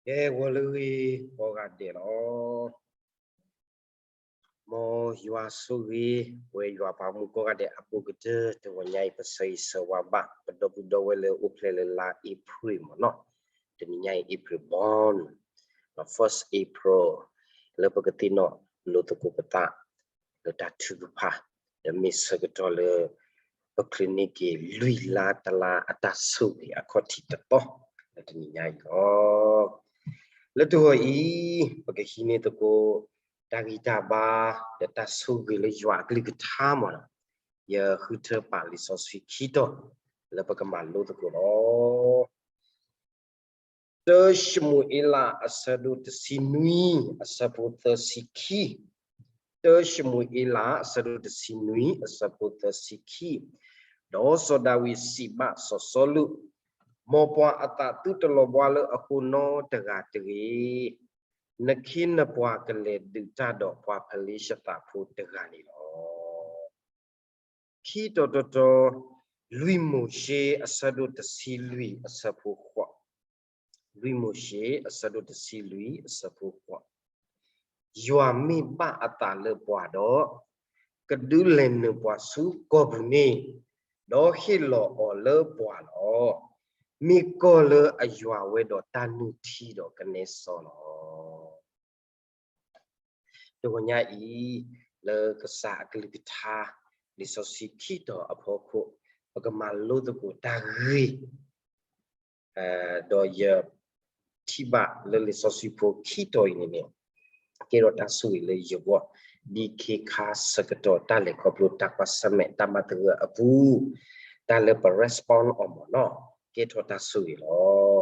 ကဲ ဂီၤလၢအဂ့ၤကိးဂၤဒဲးလီၤ. မ်ယွၤဆိၣ်ဂ့ၤ ပဝဲယွၤပှၤမူကိးဂၤဒဲးအဘူးကတၢၢ် တဂီၤညါအံၤ ပဆၢဂ့ၤဆၢဝါဘၣ် ပဒီပုၢ်ဒီဝဲၢ်လၢအိၣ်ဖျဲၣ်လၢလါ April မ့ၢ်နီၤ, တနံၤညါအံၤ April born, first April, လၢပကသ့ၣ်နီၣ် လိာ်သကိးပသး လၢတၢ်ထုကဖၣ်, ဒီးမ့ၢ်ဆၢကတီၢ်လၢ ပချုးန့ၢ်က့ၤလွံၢ်လါတလါအတၢ်ဆိၣ်ဂ့ၤအခီၣ်ထံးတသီ လၢတနံၤညါအံၤလီၤ. လၢတဂီၤအံၤ ပကဟံးန့ၢ်သကိး တၢ်ဂံၢ်တၢ်ဘါ ဒီးတၢ်ဆိၣ်ဂ့ၤလၢယွၤအကလုၢ်ကထါမ့ၢ်နီၤ, ယဃုထၢပာ်လံာ်စီဆှံခံတီၤ လၢပကမၤလိသကိးလီၤ. တၢၡမူၤအ့လး အဆၢဒိၣ်တဆံနွံ အဆၢဖိသၢဆံခံ, တၢၡမူၤအ့လး အဆၢဒိၣ်တဆံနွံ အဆၢဖိသၢဆံခံ, ဒီးစီၤဒၤဝံးစံးဘၣ်စီၤစီလူး, မ်ပှၤအသးသုတလီၤဘှါလၢအဃိနီတဂၤတဂ့ၤ, နခ့နပှၤကလဲၤဒုးတၢ်ဒီးပှၤဖလ့ၡသးဖိတဂၤန့ၣ်လီၤ. ခံတီၤတီၤတီၤ, လွံၢ်မိၤၡ့ အဆၢဒိၣ်တဆံလွံၢ် အဆၢဖိဃိး, လွံၢ်မိၤၡ့ အဆၢဒိၣ်တဆံလွံၢ် အဆၢဖိဃိး, ယွၤမ့ၢ်ဘၣ်အသးလၢပှၤဒီး ကဒုးလဲၤနုာ်ပှၤဆူကီၢ်ပူၤန့ၣ်, ဒီးဟ့ၣ်လီၤအီၤလၢပှၤလီၤ. မ့ၢ်ကီၢ်လၢအယွၤဝဲဒီးတၢ်နုၢ်ထံဒီးကနဲစီလီၤ. တဂီၤညါအံၤ လၢကစၢ်အကလုၢ်ကထါ လံာ်စီဆှံခံတီၤအဖီခိၣ် ပကမၤလိသကိးတၢ်ဂ့ၢ် ဒီးယထံၣ်ဘၣ်လၢလံာ်စီဆှံဖိခံတီၤအံၤန့ၣ်န့ၣ် ကဲထီၣ်တၢ်ဆိၣ်ဂ့ၤလၢယဂီၢ် ဒ်ခ့ခါဆၢကတီၢ်တၢ်လဲၤခီဖျိတၢ်ကွၢ်ဆၢၣ်မဲာ်တၢ်မၤသဂၢၢ်အပူၤ တၢ်လၢပ respond အီၤမ့ၢ်နီၤ ကဲထီၣ်တၢ်ဆိၣ်ဂ့ၤလီၤ.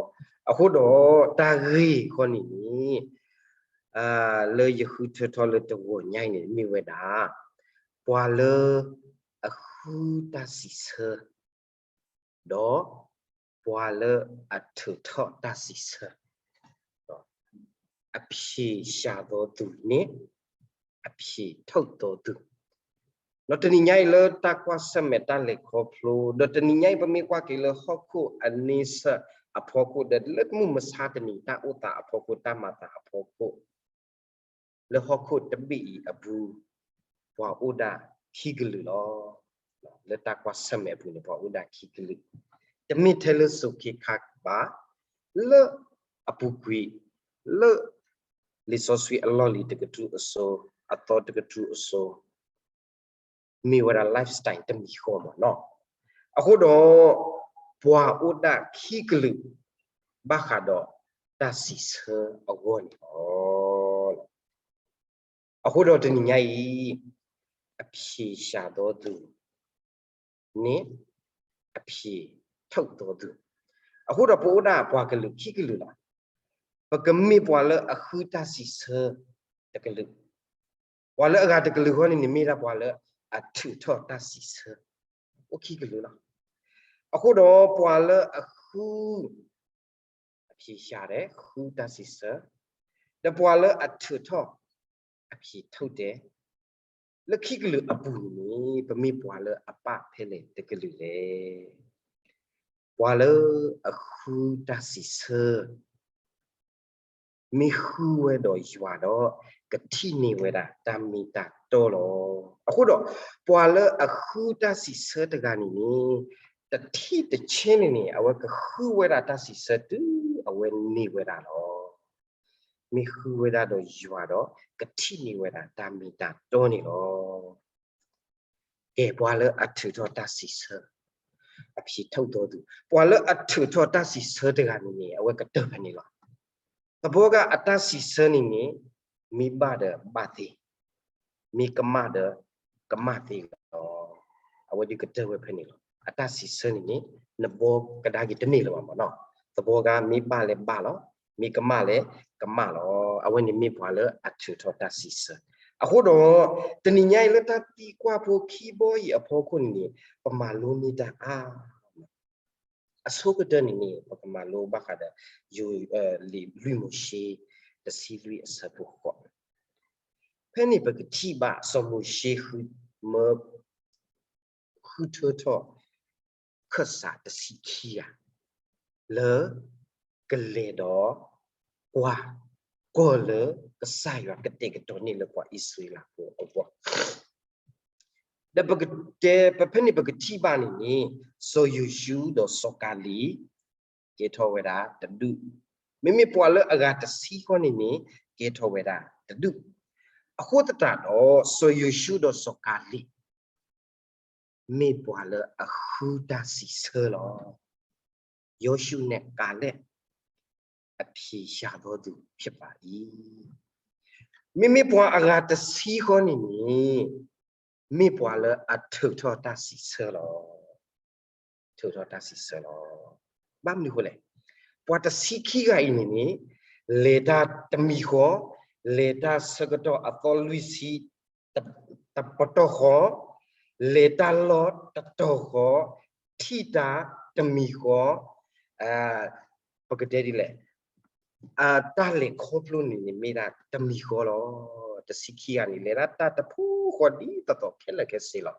အဃိဒီးတၢ်ဂ့ၢ်ခီန့ၣ်န့ၣ် လၢယဃုထၢထီၣ်လၢတဂီၤညါအံၤန့ၣ် မ့ၢ်ဝဲဒၣ် ပှၤလၢအဃုတၢ်စံးဆၢ ဒီးပှၤလၢအထုးထီၣ်တၢ်စံးဆၢ, အဖြေရှာသောသူနှင့် အဖြေထုတ်သောသူ, ဒီးတနံၤညါအံၤလၢတၢ်ကွၢ်ဆၢၣ်မဲာ်တၢ်လဲၤခီဖျိ ဒီးတနံၤညါအံၤပမ့ၢ်ကွၢ်က့ၤလၢဟီၣ်ခိၣ်အန့ဆၢၣ်အဖီခိၣ် ဒီးလၢမုၢ်မဆါတနံၤ တၢ်အိၣ်သးအဖီခိၣ် တၢ်မၤသးအဖီခိၣ် လၢဟီၣ်ခိၣ်တဘ့ၣ်အံၤအပူၤ ပှၤအိၣ်ဒၣ်ခံကလုာ်လီၤ. လၢတၢ်ကွၢ်ဆၢၣ်မဲာ်အပူၤန့ၣ် ပှၤအိၣ်ဒၣ်ခံကလုာ်, တမ့ၢ်ထဲလၢစိၤခ့ခါဘၣ်, လၢအပူၤကွံာ်, လၢလံာ်စီဆှံအလီၢ်လံၤတကတြူၢ်အစိၤ, အသီတကတြူၢ်အစိၤ မ့ၢ်ဝဲဒၣ် lifestyle တမံၤဃီမ့ၢ်နီၤ. အဃိဒီး ပှၤအိၣ်ဒၣ်ခံကလုာ် ဘၣ်ဃးဒီးတၢ်စံးဆၢအဂီၢ်န့ၣ်လီၤ. အဃိဒီးတနံၤညါအံၤ အဖြေရှာသောသူ န့ၣ် အဖြေထုတ်သောသူ, အဃိဒီးပအိၣ်ဒၣ်ပှၤကလုာ်ခံကလုာ်လီၤ. ပကမ့ၢ်ပှၤလၢအဃုတၢ်စံးဆၢတကလုာ်, ပှၤလၢအဂၤတကလုာ်ဃီန့ၣ်န့ၣ် မ့ၢ်ဒၣ်ပှၤလၢအထုးထီၣ်တၢ်စံးဆၢ, အိၣ်ခံကလုာ်လီၤ. အဃိဒီးပှၤလၢအဃု အဖြေရှာတယ် ဃုတၢ်စံးဆၢ, ဒီးပှၤလၢအထုးထီၣ် အဖြေထုတ်တယ်, လၢခံကလုာ်အပူၤန့ၣ်န့ၣ် ပမ့ၢ်ပှၤလၢအပၣ်ဖဲလဲၣ်တကလုာ်လဲၣ်. ပှၤလၢအဃုတၢ်စံးဆၢ မ့ၢ်ဃုဝဲဒီးယွၤဒီး ကထံၣ်န့ၢ်ဝဲဒၣ်တၢ်မ့ၢ်တၢ်တီလီၤ. အဃိဒီး ပှၤလၢအဃုတၢ်စံးဆၢတဂၤန့ၣ်န့ၣ် တထံၣ်တဆဲန့ၣ်န့ၣ် အဝဲကဃုဝဲဒၣ်တၢ်စံးဆၢတုၤအဝဲန့ၢ်ဝဲဒၣ်လီၤ. မ့ၢ်ဃုဝဲဒၣ်ဒီးယွၤဒီး ကထံၣ်န့ၢ်ဝဲဒၣ်တၢ်မ့ၢ်တၢ်တီန့ၣ်လီၤ. ကဲ ပှၤလၢအထုးထီၣ်တၢ်စံးဆၢ အဖြေထုတ်သောသူ, ပှၤလၢအထုးထီၣ်တၢ်စံးဆၢတဂၤန့ၣ်န့ၣ် အဝဲကတၢၢ်ဖဲန့ၣ်လီၤ. သဘီကါအတၢ်စံးဆၢန့ၣ်န့ၣ် မ့ၢ်ဘၣ်ဒီးဘၣ်သ့, မ့ၢ်ကမၣ်ဒီးကမၣ်သ့လီၤ. အဝဲဒၣ်ကတၢၢ်ဝဲဖဲန့ၣ်လီၤ. အတၢ်စံးဆၢန့ၣ်န့ၣ် နဘီကဒါက့ၤတန့ၢ်လၢၤဘၣ်မ့ၢ်နီၤ. သဘီကါမ့ၢ်ဘၣ်လဲၣ်ဘၣ်လီၤ, မ့ၢ်ကမၣ်လဲၣ်ကမၣ်လီၤ. အဝဲန့ၣ်မ့ၢ်ပှၤလၢအထုးထီၣ်တၢ်စံးဆၢ. အဃိဒီး တနံၤညါအံၤလၢတၢ်သံကွၢ်ဖိခံဘီအံၤအဖီခိၣ်န့ၣ်န့ၣ် ပမၤလိန့ၢ်တၢ်အါ အဆိကတၢၢ်န့ၣ်န့ၣ် ပကမၤလိဘၣ်ဃးဒီး လံာ်လွံၢ်မိၤၡ့ တဆံလွံၢ်အဆၢဖိဃိး, ဖဲန့ၣ်ပကထံၣ်ဘၣ်စီၤမိၤၡ့ဃုမၢ ဃုထၢထီၣ် ခၢၣ်စးတဆံခံဂၤ လၢကလဲၤဒီး ပှၤကီၢ်လၢကစၢ်ယွၤကတဲာ်ကတီၤန့ၢ်လၢပှၤအံၣ်စရ့လးဖိအဂီၢ်, ဒီးပကတဲ ပဖဲန့ၣ်ပကထံၣ်ဘၣ်န့ၣ်န့ၣ် စီၤယိၤၡူဒီးစီၤကၤလံး ကဲထီၣ်ဝဲဒၣ်တဒူၣ်, မ့မ့ၢ်ပှၤလၢအဂၤတဆံဃီန့ၣ်န့ၣ် ကဲထီၣ်ဝဲဒၣ်တဒူၣ်. အဃိသတးဒီး စီၤယိၤၡူဒီးစီၤကၤလံး မ့ၢ်ပှၤလၢအဃုတၢ်စံးဆၢလီၤ. ယိၤၡူးနဲၣ်ကၤလ့းအဖံးစှၤဘီသူၣ်ဖံးဘၣ်အံၤ, မ့မ့ၢ်ပှၤအဂၤတဆံဃီန့ၣ်န့ၣ် မ့ၢ်ပှၤလၢအထုးထီၣ်တၢ်စံးဆၢလီၤ. ထုးထီၣ်တၢ်စံးဆၢလီၤ. ဘၣ်မနုၤအဃိလဲၣ်, ပှၤတဆံခံဂၤအံၤန့ၣ်န့ၣ် လဲၤတၢ်တမံၤဃီ, လဲၤတၢ်ဆၢကတီၢ်အသီလွံၢ်ဆံ တပတီၢ်ဃီ, လဲၤတၢ်လီၢ်တတီၤဃီ, ထံၣ်တၢ်တမံၤဃီ, ပကတဲဒ်လဲၣ်, တၢ်လဲၤခီဖျိန့ၣ်န့ၣ်မ့ၢ်ဒၣ်တမံၤဃီလီၤ. တဆံခံဂၤန့ၣ် လဲၤဒၣ်တၢ်တဖိဃီဒ်သိးသိးခဲလၢာ်ခဲဆ့လီၤ.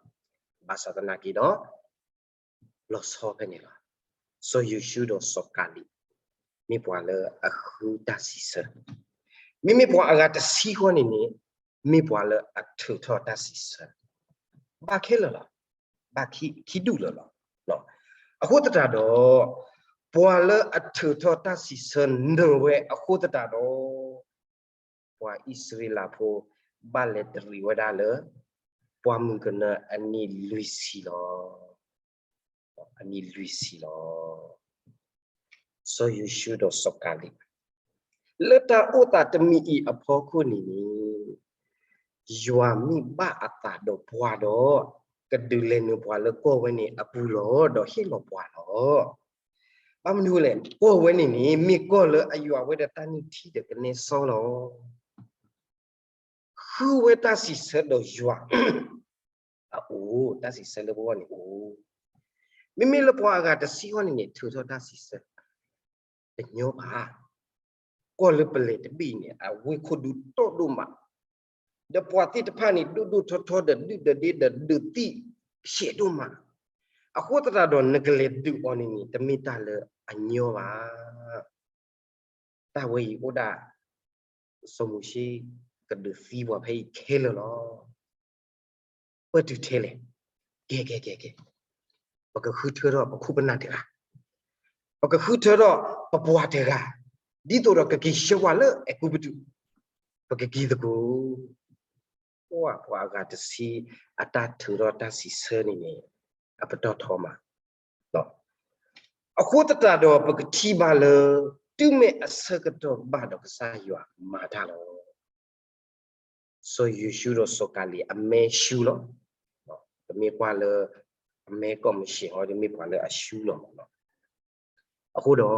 ဘၣ်ဆၣ်သနာ်က့ဒီး လီၤဆီဖဲန့ၣ်လီၤ. စီၤယိၤၡူဒီးစီၤကၤလံး မ့ၢ်ပှၤလၢအဃုတၢ်စံးဆၢ, မ့မ့ၢ်ပှၤအဂၤတဆံဃီန့ၣ်န့ၣ် မ့ၢ်ပှၤလၢအထုးထီၣ်တၢ်စံးဆၢ, ဘၣ်ခဲလၢာ်လီၤ. ဘၣ်ခံဒူၣ်လၢာ်လီၤ. အဃိသတးဒီး ပှၤလၢအထုးထီၣ်တၢ်စံးဆၢနၢၤဝဲအဃိသတးဒီး ပှၤအံၣ်စရ့လးဖိ ဘၣ်လဲၤတရံးဝဲဒၣ်လၢ ပှၢ်မုၢ်ကနၢအနံၣ်လွံၢ်ဆံလီၤ. အနံၣ်လွံၢ်ဆံလီၤ. စီၤယိၤၡူဒီးစီၤကၤလံး လၢတၢ်အိၣ်သးတမံၤအံၤအဖီခိၣ်န့ၣ်န့ၣ် ယွၤမ့ၢ်ဘၣ်အသးဒီးပှၤဒီး ကဒုးလဲၤနုာ်ပှၤလၢကီၢ်ဝဲန့ၣ်အပူၤလီၤ ဒီးဟ့ၣ်လီၤပှၤလီၤ. ဘၣ်မနုၤလဲၣ်, ကီၢ်ဝဲန့ၣ်န့ၣ် မ့ၢ်ကီၢ်လၢအယွၤဝဲဒီးတၢ်နုၢ်ထံဒီးကနဲစီလီၤ. ဃုဝဲတၢ်စံးဆၢဒီးယွၤ အအိၣ်, တၢ်စံးဆၢလၢပဂီၢ်န့ၣ်အိၣ်. မ့မ့ၢ်လၢပှၤအဂၤတဆံဃီန့ၣ်န့ၣ် ထုးထီၣ်တၢ်စံးဆၢ တညီဘၣ်. ကီၢ်လၢပလဲၤတဘ့ၣ်အံၤန့ၣ် အဝ့ၢ်ခိၣ်ဒူတီၢ်ဒိၣ်မး, ဒီးပှၤသ့ၣ်တဖၣ်န့ၣ် ဒိၣ်ဒိၣ်ထီထီဒီးဒုၣ်ဒီးဒ့ဒီးဒုးသံၣ်ဆဲးဒိၣ်မး, အဃိသတးဒီးနကလဲၤဒုးအီၤန့ၣ်န့ၣ် တမ့ၢ်တၢ်လၢအညီဘၣ်. တၢ်ဝဲအံၤအိၣ်ဒၣ် စီၤမိၤၡ့ကဒုးသံပှၤဖဲအံၤခဲလၢာ်လီၤ. ပတုာ်ထဲလဲၣ်, ကဲ ကဲ ကဲ ကဲ, ပကဃုထၢထီၣ်ပခိၣ်ပနၢ်တဂၤ, ပကဃုထၢထီၣ်ပပှၤတဂၤ, ဒ်သိးဒီးကက့ၤဆှၢပှၤလၢအဲၤကူပတူး, ပကက့ၤသကိး. ပှၤအဂၤတဆံအတၢ်ထုးထီၣ်တၢ်စံးဆၢန့ၣ်န့ၣ် အပတီၢ်ထီမး အဃိသတးဒီးပကထံၣ်ဘၣ်လၢ တုၤမ့ၢ်အဆၢကတီၢ်ဘၣ်ဒီးကစၢ်ယွၤမၤတၢ်လီၤ. စီၤယိၤၡူဒီးစီၤကၤလံးအမဲရှူလီၤ. ပမ့ၢ်ကွၢ်လၢ အမဲကီၢ်မဆ့ၣ်ဟီ မ့ၢ်ပှၤလၢအရှူလီၤမးလီၤ. အဃိဒီး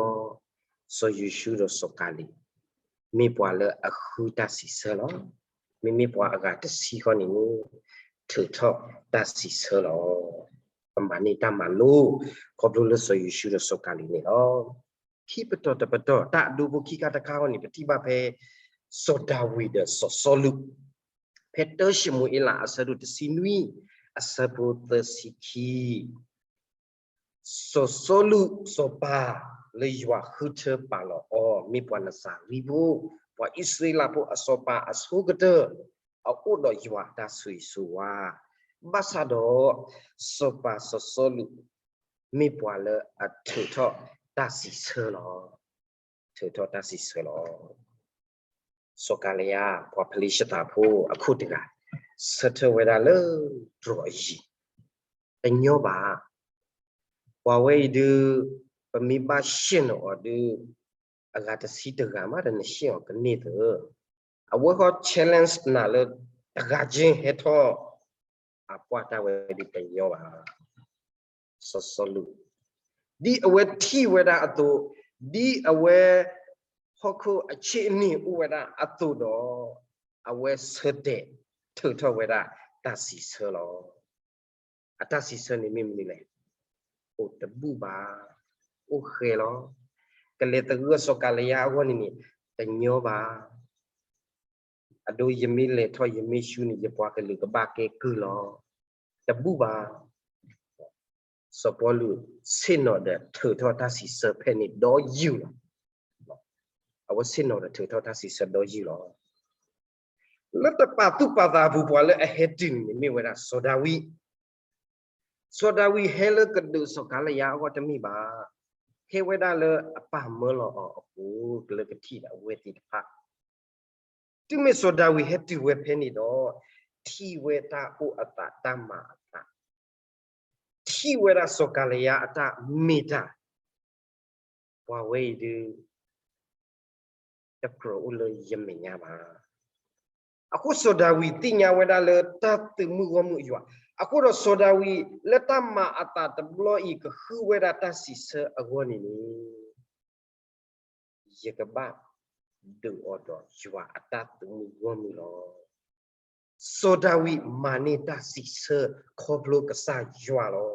စီၤယိၤၡူဒီးစီၤကၤလံး မ့ၢ်ပှၤလၢအဃုတၢ်စံးဆၢလီၤ. မ့မ့ၢ်ပှၤအဂၤတဆံဃီန့ၣ်န့ၣ် ထုးထီၣ်တၢ်စံးဆၢလီၤ. ပမၤန့ၢ်တၢ်မၤလိ ခီဖျိလၢစီၤယိၤၡူဒီးစီၤကၤလံးန့ၣ်လီၤ. ခံပတီၢ်တပတီၢ် တၢ်အဒိဖိခံခါတခါအံၤန့ၣ် ပထံၣ်ဘၣ်ဖဲ စီၤဒၤဝံးဒီးစီၤစီလူး ဖဲတၢၡမူၤအ့လးအဆၢဒိၣ်တဆံနွံ အဆၢဖိသၢဆံခံ စီၤစီလူးစီၤပၤလၢယွၤဃုထၢပာ်လီၤအီၤ မ့ၢ်ပှၤနစၤရံဖိ, ပှၤအံၣ်စရ့လးဖိအစီၤပၤအဆိကတၢၢ် အအိၣ်ဒီးယွၤအတၢ်ဆိၣ်ဂ့ၤဆိၣ်ဝါ, ဘၣ်ဆၣ်ဒီး စီၤပၤစီၤစီလူး မ့ၢ်ပှၤလၢအထုးထီၣ်တၢ်စံးဆၢလီၤ. ထုးထီၣ်တၢ်စံးဆၢလီၤ. စီၤကၤလံယါ ပှၤဖလ့ၡသးဖိအခိၣ်တဂၤ ဆၢထၢၣ်ဝဲဒၣ်လၢတြီၤအယံၤ, တညီဘၣ်. ပှၤဝဲအံၤဒုး ပမ့ၢ်ဘၣ်ရှဲၣ်နီၤအီၤဒုး အဂၤတဆံတဂၤမးဒီးနရှဲၣ်အီၤကန့ၢ်သၢ, အဝဲဃီ challenge နၤလၢ တဂၤကၠ့ဟဲထီၣ် အပှၢ်တၢ်ဝဲဒုးတညီဘၣ်. စီၤစီလူး ဒ်အဝဲထံၣ်ဝဲဒၣ်အသိး, ဒ်အဝဲ ဟီၣ်ခိၣ်အဆ့ၣ်န့ၣ်အိၣ်ဝဲဒၣ်အသိးဒီး အဝဲဆၢတဲာ်ထုးထီၣ်ဝဲဒၣ်တၢ်စံးဆၢလီၤ. အတၢ်စံးဆၢန့ၣ်မ့ၢ်မနုၤလဲၣ်. အိၣ်တဘူၣ်ဘၣ်, အိၣ်ဃဲလီၤ. ကလဲၤသဂၢၢ်စီၤကၤလံယါအဂီၢ်န့ၣ်န့ၣ် တညီဘၣ်. အဒိ ယမ့ၢ်လဲၤထီၣ်ယမ့ၢ်ဆူန့ၣ် ယပှၤကလုာ်ကဘၣ်ကဲကုၢ်လီၤ. တဘူၣ်ဘၣ်. စီၤပီလူးဆ့ၣ်နီၤဒီးထုးထီၣ်တၢ်စံးဆၢဖဲန့ၣ်ဒီးယုာ်လီၤ. အဝဲဆ့ၣ်နီၤဒီးထုးထီၣ်တၢ်စံးဆၢဒီးယုၢ်လီၤ. လၢတပာ်သူၣ်ပာ်သးအပူၤ ပှၤလၢအဟဲတုၤန့ၣ် မ့ၢ်ဝဲဒၣ်စီၤဒၤဝံး. စီၤဒၤဝံးဟဲလၢကဒုးစီၤကၤလယါအဂီၢ်တမ့ၢ်ဘၣ်. ဟဲဝဲဒၣ်လၢအပၢ်မၢလီၤအီၤအဃိ လၢကထံၣ်ဒီးအဝဲသ့ၣ်တဖၣ် တုၤမ့ၢ်စီၤဒၤဝံးဟဲတုၤဝဲဖဲန့ၣ်ဒီး ထံၣ်ဝဲတၢ်အိၣ်အသးတၢ်မၤအသး, ထံၣ်ဝဲဒၣ်စီၤကၤလယါအတၢ်မ့ၢ်တၢ်, ပှၤဝဲအံၤဒုး တကြၢးအိၣ်လၢယမဲာ်ညါဘၣ်. အဃိစီၤဒၤဝံးသ့ၣ်ညါဝဲဒၣ်လၢတၢ်သုးမုၢ်ဂီၢ်မုၢ်အယွၤ, အဃိဒီးစီၤဒၤဝံးလၢတၢ်မၤအသးတဘျီအံၤကဃုဝဲဒၣ်တၢ်စံးဆၢအဂီၢ်န့ၣ်န့ၣ် ယကဘၣ်ဒုးအီၤဒီးယွၤအတၢ်သုးမုၢ်ဂီၢ်မုၢ်လီၤ. စီၤဒၤဝံးမၤန့ၢ်တၢ်စံးဆၢခီဖျိကစၢ်ယွၤလီ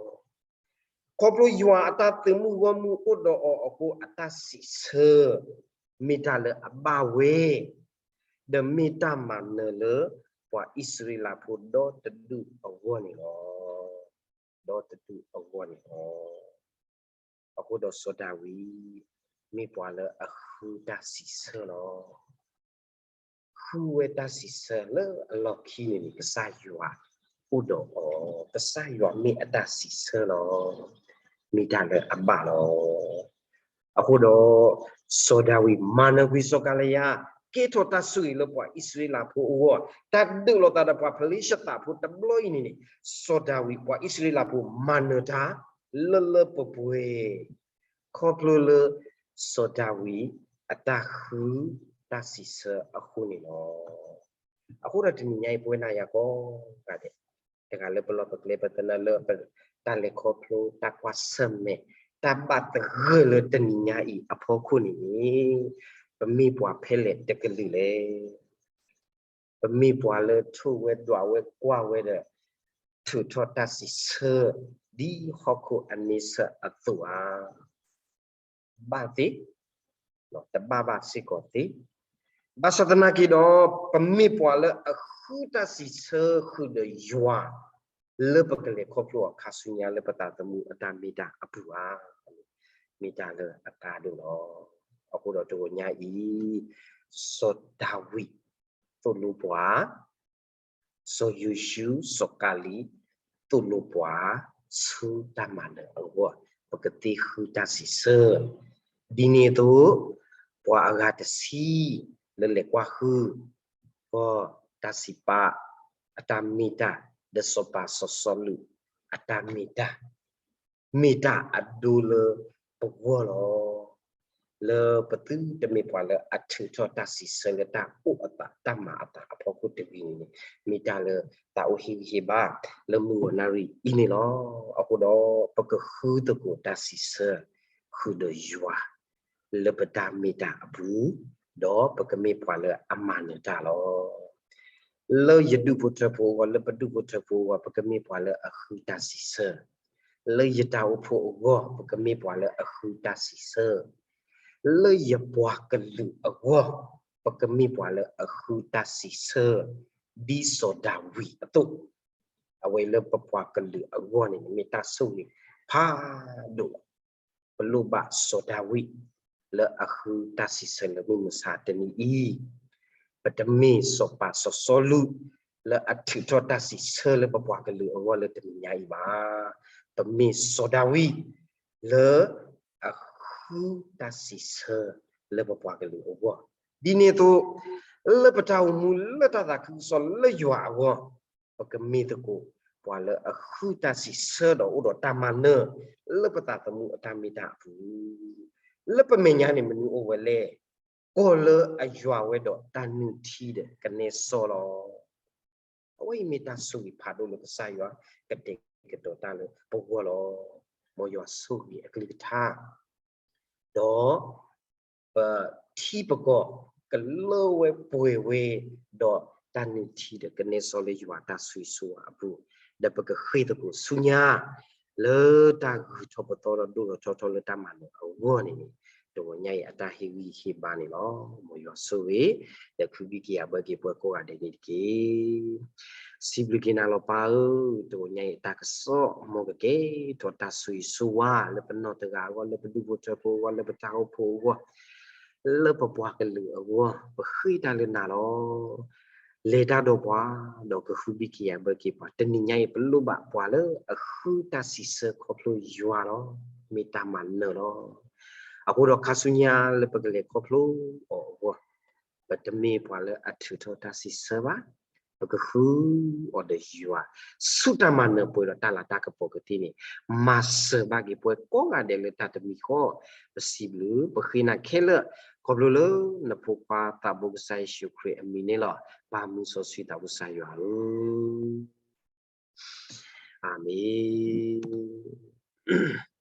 ၤ. ခီဖျိယွၤအတၢ်သုးမုၢ်ဂီၢ်မုၢ်အိၣ်ဒီးအီၤအဃိ အတၢ်စံးဆၢ မ့ၢ်တၢ်လၢအဘၣ်ဝဲ, ဒီးမ့ၢ်တၢ်မၤနၢၤလၢပှၤအံၣ်စရ့လးဖိဒီတဒူၣ်အဂီၢ်န့ၣ်လီၤ. ဒီတဒူၣ်အဂီၢ်န့ၣ်လီၤ. အဃိဒီးစီၤဒၤဝံး မ့ၢ်ပှၤလၢအဃုတၢ်စံးဆၢလီၤ. ဃုဝဲတၢ်စံးဆၢလၢအလီၢ်ခံန့ၣ်န့ၣ် ကစၢ်ယွၤအိၣ်ဒီးအီၤ, ကစၢ်ယွၤမ့ၢ်အတၢ်စံးဆၢလီၤ. မ့ၢ်တၢ်လၢအဘၣ်လီၤ. အဃိဒီး စီၤဒၤဝံးမၤနၢၤကွံာ်စီၤကၤလယါ, ကဲထီၣ်တၢ်ဆိၣ်ဂ့ၤလၢပှၤအံၣ်စရ့လးဖိအဂီၢ်, တၢ်ဒုးလိာ်သးဒီးပှၤဖလ့ၡသးဖိတဘျီအံၤန့ၣ်န့ၣ်, စီၤဒၤဝံးပှၤအံၣ်စရ့လးဖိမၤနၢၤတၢ် လၢလၢပှဲၤပှဲၤ ခီဖျိလၢ စီၤဒၤဝံးအတၢ်ဃုတၢ်စံးဆၢအဃိန့ၣ်လီၤ. အဃိဒီးတနံၤညါအံၤ ပဝဲနၤယၤကိးဂၤဒဲး, တဂၤလၢပလီၢ်ပကျဲ ပသနၢၣ်လၢ တၢ်လဲၤခီဖျိ တၢ်ကွၢ်ဆၢၣ်မဲာ် တၢ်ဘၣ်သဂၢၢ်လၢတနံၤညါအံၤအဖီခိၣ်န့ၣ်န့ၣ်, ပမ့ၢ်ပှၤဖဲလဲၣ်တကလုာ်လဲၣ်. ပမ့ၢ်ပှၤလၢထိၣ်ဝဲဒွးဝဲကွၢ်ဝဲဒီး ထုးထီၣ်တၢ်စံးဆၢ ဒ်ဟီၣ်ခိၣ်အန့ဆၢၣ်အသိးဧါ. ဘၣ်သ့, တဘၣ်ဘၣ်စ့ၢ်ကီးသ့. ဘၣ်ဆၣ်သနာ်က့ဒီး ပမ့ၢ်ပှၤလၢအဃုတၢ်စံးဆၢဃုာ်ဒီးယွၤ လၢပကလဲၤခီဖျိအီၤခါဆူညါလၢပသးသမူအတၢ်မ့ၢ်တၢ်အပူၤဧါ. မ့ၢ်တၢ်လၢအကါဒိၣ်လီၤ. အဃိဒီးတဂီၤညါအံၤ စီၤဒၤဝံး သိၣ်လိပှၤ စီၤယိၤၡူ စီၤကၤလံး သိၣ်လိပှၤ ဆူတၢ်မၤနၢၤအဂီၢ် ပကသ့ဃုတၢ်စံးဆၢ. ဒ်န့ၣ်အသိး ပှၤအဂၤတဆံ လၢလဲၤကွၢ်ဃုာ် ကီၢ်တၢ်စံးပာ် အတၢ်မ့ၢ်တၢ် ဒီးစီၤပၤစီၤစီလူး အတၢ်မ့ၢ်တၢ် မ့ၢ်တၢ်အဒိလၢပဂီၢ်လီၤ. လၢပသုတမ့ၢ်ပှၤလၢအထုးထီၣ်တၢ်စံးဆၢလၢတၢ်အိၣ်အသးတၢ်မၤအသးအဖီခိၣ်တဂ့ၤန့ၣ်န့ၣ် မ့ၢ်တၢ်လၢသးအိၣ်ဟ့ၣ်ဂံၢ်ဟ့ၣ်ဘါလၢမုၢ်ဂီၤနၣ်ရံၣ်အံၤန့ၣ်လီၤ. အဃိဒီး ပကဃုသကိးတၢ်စံးဆၢ ဃုာ်ဒီးယွၤ လၢပတၢ်မ့ၢ်တၢ်အပူၤ, ဒီးပကမ့ၢ်ပှၤလၢအမၤနၢၤတၢ်လီၤ. လၢယဒူၣ်ဖိထၢဖိအဂီၢ်, လၢပဒူၣ်ဖိထၢဖိအဂီၢ်, ပကမ့ၢ်ပှၤလၢအဃုတၢ်စံးဆၢ, လၢယတၢ်အိၣ်ဖှိၣ်အဂီၢ်, ပကမ့ၢ်ပှၤလၢအဃုတၢ်စံးဆၢ, လၢယပှၤကလုာ်အဂီၢ်, ပကမ့ၢ်ပှၤလၢအဃုတၢ်စံးဆၢ, ဒ်စီၤဒၤဝံးအသိး, အဝဲလၢပပှၤကလုာ်အဂီၢ်န့ၣ် မ့ၢ်တၢ်ဆိၣ်ဂ့ၤဖးဒိၣ်လီၤ. ပလိၣ်ဘၣ်စီၤဒၤဝံး လၢအဃုတၢ်စံးဆၢလၢမုၢ်မဆါတနံၤအံၤ, ပတမ့ၢ်စီၤပၤစီၤစီလူး လၢအထုးထီၣ်တၢ်စံးဆၢလၢပပှၤကလုာ်အဂီၢ်လၢတနံၤညါအံၤဘၣ်. ပမ့ၢ်စီၤဒၤဝံး လၢအဃုတၢ်စံးဆၢ လၢပပှၤကလုာ်အဂီၢ်, ဒ်န့ၣ်အသိး လၢပတၢ်အိၣ်မူလၢတၢ်သးခုကစီၣ်လၢယွၤအဂီၢ်, ပကမ့ၢ်သကိး ပှၤလၢအဃုတၢ်စံးဆၢဒီးအိၣ်ဒီးတၢ်မၤနၢၤ လၢပသးသမူအတၢ်မ့ၢ်တၢ်အပူၤ, လၢပမဲာ်ညါန့ၣ် မနုၤအိၣ်ဝဲလဲၣ်. ကီၢ်လၢအယွၤဝဲဒီးတၢ်နုၢ်ထံဒီးကနဲစီလီၤ. အဝဲအံၤမ့ၢ်တၢ်ဆိၣ်ဂ့ၤဖးဒိၣ်လၢကစၢ်ယွၤကတဲာ်ကတီၤတၢ်လၢပဂီၢ်လီၤ. မ်ယွၤဆိၣ်ဂ့ၤအကလုၢ်ကထါ ဒီး ပထံပကီၢ် ကလၢဝဲပှဲၤဝဲ ဒီးတၢ်နုၢ်ထံဒီးကနဲစီလၢယွၤတၢ်ဆိၣ်ဂ့ၤဆိၣ်ဝါအပူၤ, ဒီးပကဃ့ၢ်သကိးဆူညါ လၢတၢ်ဂုၤထီၣ်ပသီဒီးဒိၣ်ထီၣ်ထီထီၣ်လၢတၢ်မၤနၢၤအဂီၢ်န့ၣ်န့ၣ်, တဂီၤညါအံၤအတၢ်ဟ့ၣ်ဂံၢ်ဟ့ၣ်ဘါန့ၣ်လီၤ. မ်ယွၤဆိၣ်ဂ့ၤ ဒီးခုဘံၣ်က့ၤယၤဘၢက့ၤပှၤကိးဂၤဒဲးန့ၣ်တက့ၢ်. စံးဘျုးက့ၤနၤလီၤပၢ်ဧၢ, တဂီၤညါအံၤအတၢ်ကစီၣ် မ်ကကဲထီၣ်တၢ်ဆိၣ်ဂ့ၤဆိၣ်ဝါ လၢပနီၢ်တဂၤအဂီၢ်, လၢပဒူၣ်ဖိထၢဖိအဂီၢ်, လၢပတၢ်အိၣ်ဖှိၣ်အဂီၢ်, လၢပပှၤကလုာ်အဂီၢ် ပဃ့တၢ်လၢနၤလီၤ. လဲၤတၢ်ဒီးပှၤ, ဒီးကဃုဘံၣ်ကယၤဘၢက့ၤပှၤ. တနံၤညါအံၤ ပလိၣ်ဘၣ်ပှၤလၢအဃုတၢ်စံးဆၢခီဖျိယွၤလီၤ. မ့ၢ်တၢ်မၤနၢၤလီၤ. အဃိဒီးခါဆူညါလၢပကလဲၤခီဖျိအီၤအဂီၢ်, ပတမ့ၢ်ပှၤလၢအထုးထီၣ်တၢ်စံးဆၢဘၣ်, ပကဃုအီၤဒီးယွၤ, ဆူတၢ်မၤနၢၤပှဲၤဒီးတၢ်လၤတၢ်ကပီၤကသ့န့ၣ်, မၤစၢၤဘၣ်က့ၤပှၤကိးဂၤဒဲးလၢတၢ်တမံၤဃီ, ပစံးဘျုး ပဃ့နၤခဲလၢာ်, ခီဖျိလၢနဖိခွါသးဘိကစၢ်ယ့ၣ်ၡူးခရံာ်အမံၤန့ၣ်လီၤ. ပၢ်မုၢ်စီဆှံသးဘိကစၢ်ယွၤဧၢ, အၤမ့ၣ်.